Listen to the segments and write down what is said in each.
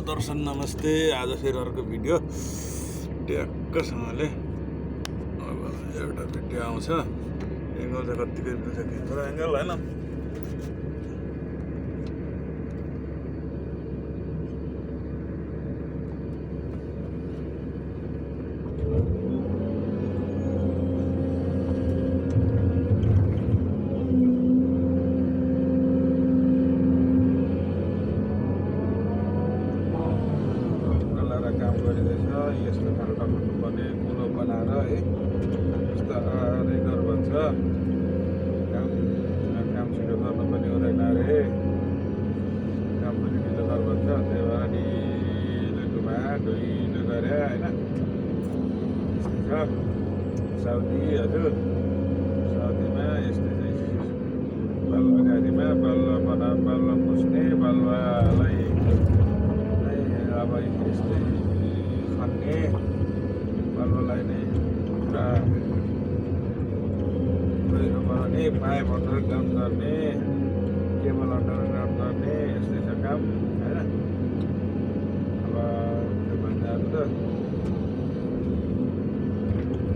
दर्शन नमस्ते। आज फेरि अर्को भिडियो ट्याक्कसँगले अब एउटा भिडियो आउँछ। एङ्गल चाहिँ कतिकै मिल्छ खिच्नु एङ्गल होइन। काम गरिँदैछ यस्तो खालको भन्नुपर्ने कुलो बनाएर है बिस्तारै गर भन्छ। काम छिटो गर्नु पनि हुँदैन अरे, काम पनि ढिलो गर भन्छ। त्यही भएर ढिलो गरे होइन। यस्तै छ साउदी। हजुर साउदीमा यस्तै चाहिँ बालुवा गाडीमा बालुवा पुस्ने बालुवालाई अब यस्तै खन्ने बालुवालाई नै पुरा पहिरो बनाउने, पाइप अन्डरग्राउन्ड गर्ने, केबल अन्डरग्राउन्ड गर्ने, यस्तै छ काम होइन। अब त्यो भन्दाहरू त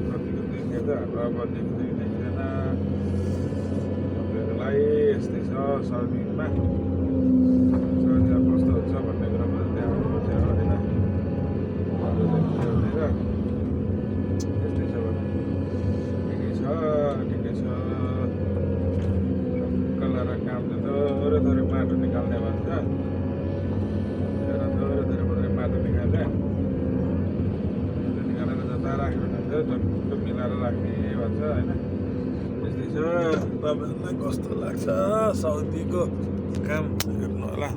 कतिको देखिएको हाम्रो अब देखिँदैन तपाईँहरूलाई। यस्तै छ सर्भिसमा कस्तो हुन्छ भन्ने कुरामा त्यहाँ होइन। यस्तै छ ठिकै छ। कलर काम त थोरै माटो निकाल्ने भन्छ। थोरै माटो निकालेर जता राख्यो भने टक्क मिलाएर राख्ने भन्छ होइन। यस्तै छ। तपाईँहरूलाई कस्तो लाग्छ साउदीको काम हेर्नु होला।